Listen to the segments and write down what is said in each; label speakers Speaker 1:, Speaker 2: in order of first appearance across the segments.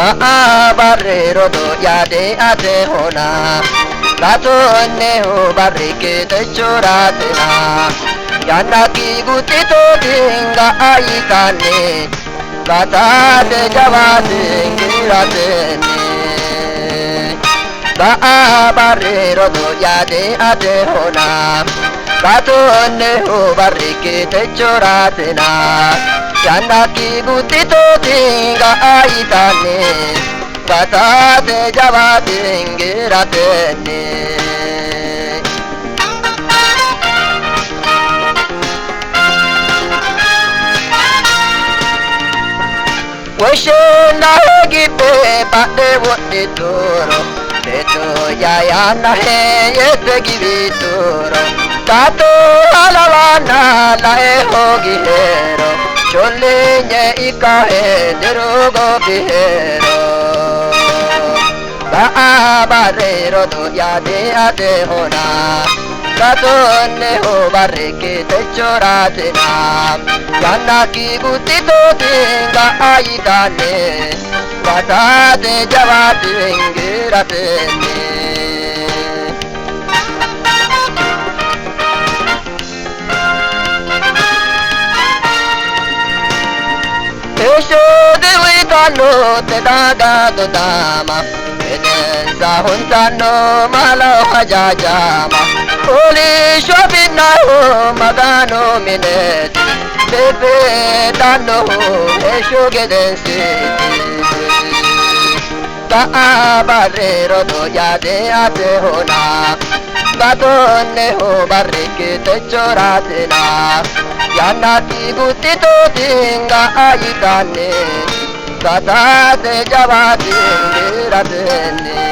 Speaker 1: Ga'a barri rodoo'ya deatehona Gatonnehu barrikki techoraatina Yannakki guxxitootin ga'a yitanni Gatate jawaatin giiratenni Ga'a barri rodoo'ya deatehona Gatonnehu barrikki techoraatina Yannakki guxxitootin ga'a yitanni Gatate jawaatin giiratenni. Woshshenahe gibbe badhe wodhituro beetto'ya yaannahe yette giwitturo Taatto halawanna lae hoogihero shollinye ikkahe diru goofihero Ga'a barri rodoo'ya deatehona Gatonnehu barrikki techoraatina Yannakki guxxitootin ga'a yitanni Gatate jawaatin giiratenni. Heeshsho diwitanno daga dodama Fedensa huntanno malaho hajajama Fooliishsho afi'nahu Maganu mineeti Bebbeetannohu heeshsho gedenseeti. Ga'a barri rodoo'ya deatehona Gatonnehu barrikki techoraatina Yannakki guxxitootin ga'a yitanni Gatate jawaatin giiratenni.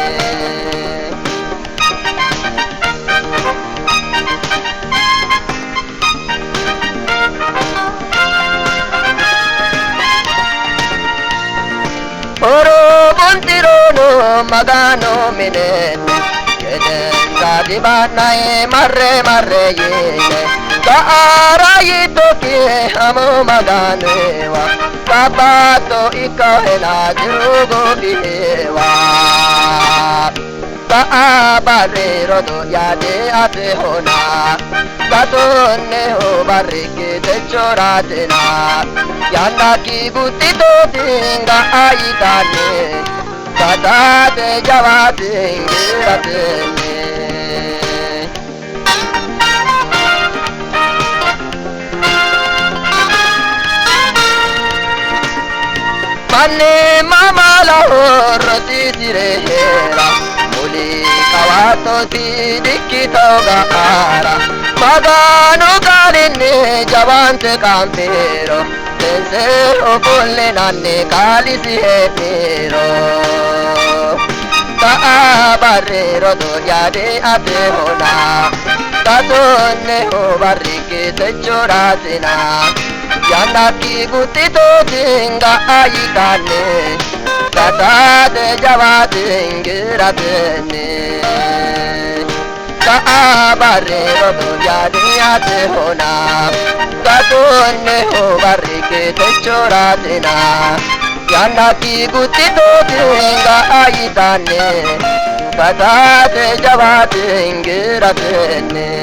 Speaker 1: Horo bunxirono Maganu mineeti Gedensa diba'nayi marre marre yine Ga'ara yittokki amo Maganuwa Kabbaatto ikkahena diru goofihewa Ga'a barri rodoo'ya deatehona Gatonnehu barrikki techoraatina Yannakki guxxitootin ga'a yitanni Gatate jawaatin giiratenni. Manni mamalaho rosiisire heera Muli qawaaxxosi dikkito ga'ara Maganu qaalinni jawaante qaanfiro Sense ofollinanni qaalisi hee'niro Ga'a barri rodoo'ya deatehona Gatonnehu barrikki techoraatina Yannakki guxxitootin ga'a yitanni Gatate jawaatin giiratenni. Ga'a barri rodoo'ya deatehona Gatonnehu barrikki techoraatina Yannakki guxxitootin ga'a yitanni Gatate jawaatin giiratenni.